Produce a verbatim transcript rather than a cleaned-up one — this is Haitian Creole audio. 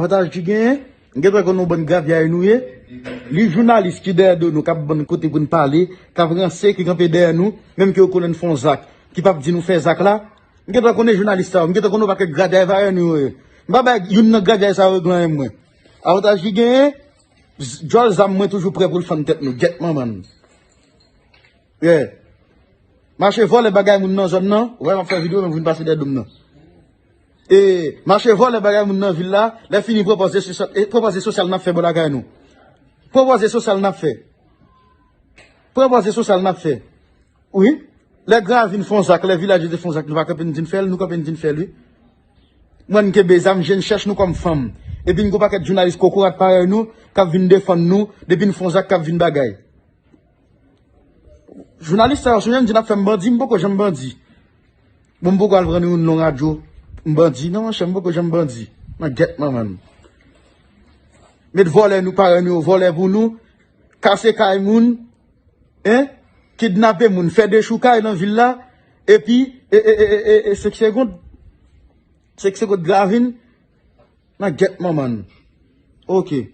Avantaj ki genyen, m gentan konn nou bann gravyay nou ye. Li jounalis ki dèyè do nou, k ap bann kote pou n pale, k ap ranse, ki kanpe dèyè nou, menm ke yo konnen n fè yon zak, ki p ap di nou fè zak la. M gentan konnen jounalis sa yo, m gentan konn yon pakèt gravyay vayè nou yo ye. M pa bay youn nan gravyay sa yo regle anyen mwen. Avantaj ki genyen, djòl zam mwen toujou prè pou l fann tèt nou, gyèt manman n. Yeah. Mache vòlè bagay moun nan zòn nan. Ou wè m ap fè videyo, men vin pase dèyè do m nan. E mache vòlè bagay moun nan vil la. Lè fini, pwopoze sosyal, e pwopoze sosyal n ap fè bò lakay nou. Pwopoze sosyal n ap fè. Pwopoze sosyal n ap fè. Wi. Lè Gravin fè yon zak, lè Vilaj de fè yon zak, nou pa kanpe n di n fè l, nou kanpe n di n fè l, wi. Mwen, n kenbe zam, je n chèch nou kòm fanm. Epi n gon pakèt jounalis kokorat parèy nou, k ap vin defann nou, depi n fè yon zak, k ap vin bagay. Jounalis sa yo, si w janm di n ap fè m bandi, m poko janm bandi. Bon, m poko al pran yon non radyo, m bandi. Non, monchè, m poko janm bandi. Nan gyèt manman n. Met vòlè nou, parèy nou yo vòlè pou nou, kase kay moun, en, kidnape moun, fè dechoukay nan vil la, epi, e, e, e, e, e, senk segonn, senk segonn Gravin, nan gyèt manman n. Oke.